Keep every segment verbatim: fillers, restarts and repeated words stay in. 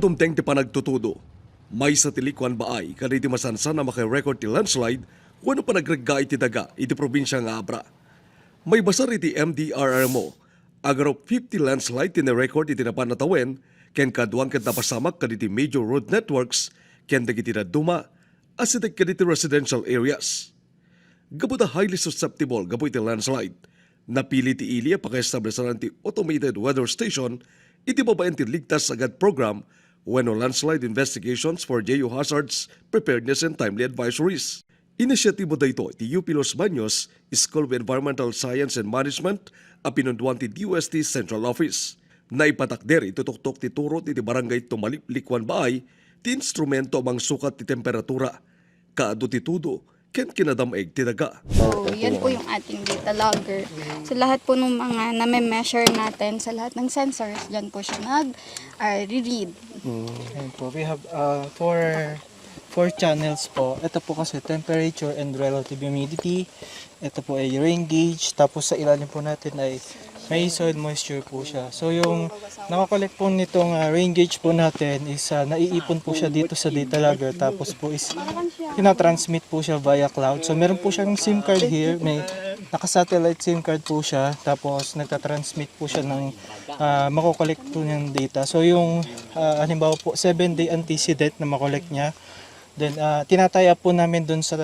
Tumteng ti panagtutudo, maysa ti likuan baay kadagiti masansan a makarecord ti landslide wenno panagregga iti daga iti probinsia nga Abra. Maibasar iti M D R R M O, agarop fifty landslide ti narecord iti napan a tawen, ken kaduan ket napasamak kadagiti major road networks ken dagiti dadduma a sideg kadagiti residential areas. Gapu ta highly susceptible gapu iti landslide, napili ti ili a pakaestablesanan ti automated weather station iti babaen ti Ligtas Agad Program wenno Landslide Investigations for Geohazards, Preparedness and Timely Advisories. Inisyatibo daytoy ti U P Los Baños School of Environmental Science and Management a pinunduan ti D O S T Central Office. Naipatakder iti tuktok ti turot iti Barangay Tumalip, Likuan Baay, ti instrumento a mangsukat ti temperatura, kaadu ti tudo, ken kinadam-eg ti daga. So, yan po yung ating data logger. So, lahat po ng mga name-measure natin sa lahat ng sensors, dyan po siya nag, ah, re-read. Ayan po, we have uh, four, four channels po. Ito po kasi temperature and relative humidity. Ito po ay rain gauge. Tapos sa ilalim po natin ay may soil moisture po siya. So yung nakakollect po nitong uh, rain gauge po natin is uh, naiipon po siya dito sa data logger. Tapos po is tinatransmit po siya via cloud. So meron po siyang SIM card here. May naka-satellite SIM card po siya. Tapos nagtatransmit po siya ng uh, makokollect po niyang data. So yung uh, halimbawa po seven day antecedent na makollect niya. Then uh, tinataya po namin dun sa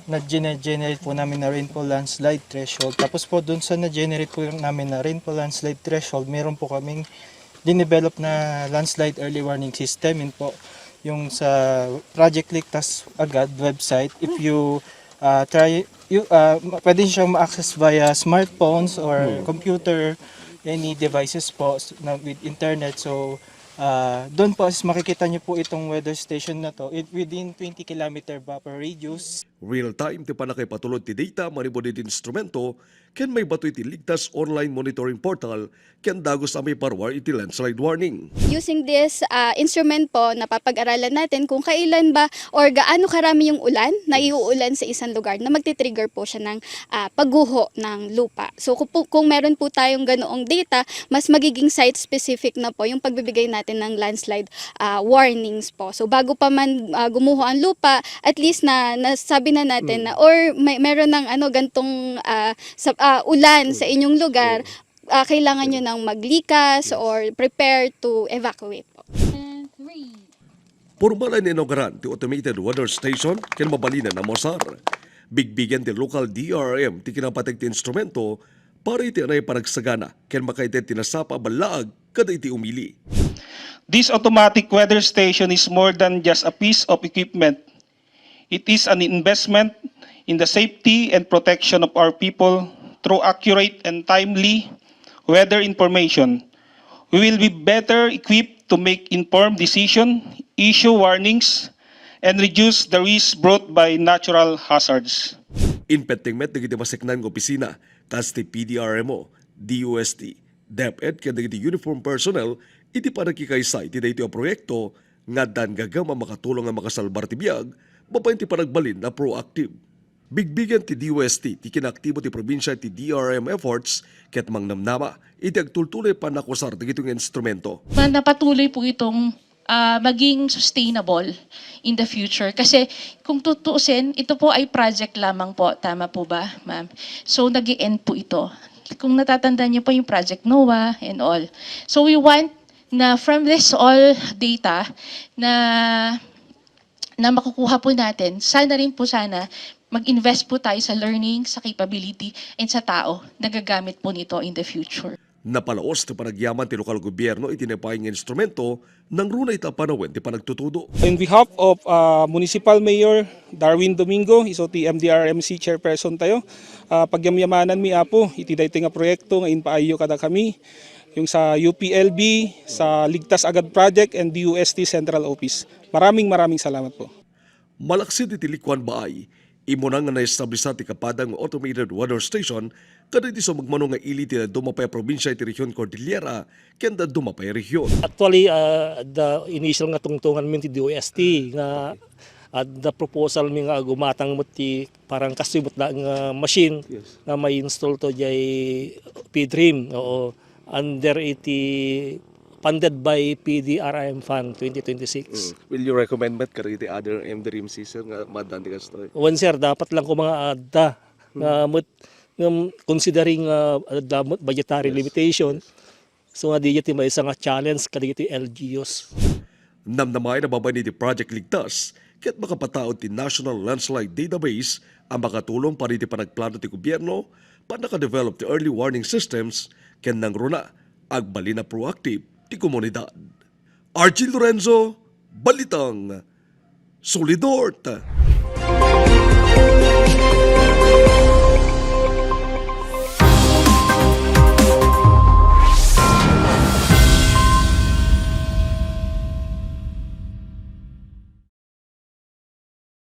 na-generate po namin na rainfall landslide threshold. Tapos po dun sa na-generate po namin na rainfall landslide threshold, meron po kaming dinevelop na landslide early warning system. Yun po yung sa Project Ligtas Agad website. If you uh, try, you, uh, pwede siyang ma-access via smartphones or computer, any devices po na with internet. So, uh, doon po is makikita niyo po itong weather station na to within twenty kilometer buffer radius. Real-time ti pannakaipatulod ti data manipud iti instrumento ken maibato iti ligtas online monitoring portal ken dagus a maiparuar iti landslide warning. Using this uh, instrument po, napapag-aralan natin kung kailan ba or gaano karami yung ulan na iuulan sa isang lugar na magti-trigger po siya ng uh, pagguho ng lupa. So kung, po, kung meron po tayong ganoong data, mas magiging site-specific na po yung pagbibigay natin ng landslide uh, warnings po. So bago pa man uh, gumuho ang lupa, at least na nasabi na natin na or may meron ng ano gantong uh, sa, uh, ulan sa inyong lugar, uh, kailangan nyo nang maglikas or prepare to evacuate po. Pormal a inauguran ti automated weather station ken mabalin a namusar. Bigbigen ti local D R R M ti kinapateg ti instrumento para iti anay panagsagana ken makaited ti nasapa a ballaag kada iti umili. This automatic weather station is more than just a piece of equipment. It is an investment in the safety and protection of our people through accurate and timely weather information. We will be better equipped to make informed decisions, issue warnings, and reduce the risks brought by natural hazards. Inpetting met dagiti maseknan nga opisina, kas ti P D R M O, D O S T, DepEd ken dagiti uniform personnel iti pannakikaysay ti daytoy a proyekto nga addan gagem a makatulong a makasalbar ti biag babaen ti panagbalin a proactive. Bigbigen ti D O S T ti kinaaktibo ti probinsia iti D R M efforts ket mangnamnama iti agtultuloy a pannakusar dagitoy nga instrumento. Napatuloy po itong uh, maging sustainable in the future. Kasi kung tutuusin, ito po ay project lamang po. Tama po ba, ma'am? So, nag end po ito. Kung natatandaan niyo po yung Project NOAA and all. So, we want na from this all data na na makukuha po natin, sana rin po sana mag-invest po tayo sa learning, sa capability, and sa tao na gagamit po nito in the future. Napalaos ti panagyaman ti lokal a gobyerno iti naipaay nga instrumento nangruna ita a panawen ti panagtutudo. In behalf of uh, Municipal Mayor Darwin Domingo, isu ti M D R M C chairperson tayo, uh, pagyamyamananmi, Apo, iti daytoy nga proyekto nga impaayyo kadakami, yung sa U P L B, sa Ligtas Agad Project, and D U S T Central Office. Maraming maraming salamat po. Malaksid iti likuan baay, immuna nga naestablisa ti kapadang nga automated weather station kadagiti sumagmamano nga ili ti dadduma pay a probinsia iti Region Cordillera ken dadduma pay a region. Actually, ah, adda initial nga tungtunganmi ti D O S T nga adda proposal mi nga gumatang met ti parang kastoy met laeng nga machine nga ma-install to diay PDRRM, oo, under iti funded by P D R I M Fund twenty twenty-six. Mm. Will you recommend met kadagiti other M D R M C, sir, nga maaddaan ti kastoy? Wen, sir, dapat lang ko mga adda nga met nga considering uh, adda met budgetary limitation. So nga di ti maysa nga challenge kadagiti L G Us. Namnamaen a babaen iti Project Ligtas ket makapataud ti National Landslide Database a makatulong para iti panagplano ti gobyerno, pannakadevelop ti early warning systems, ken nangruna, agbalin a proactive ti komunidad. Archie Lorenzo, Balitang Solid North.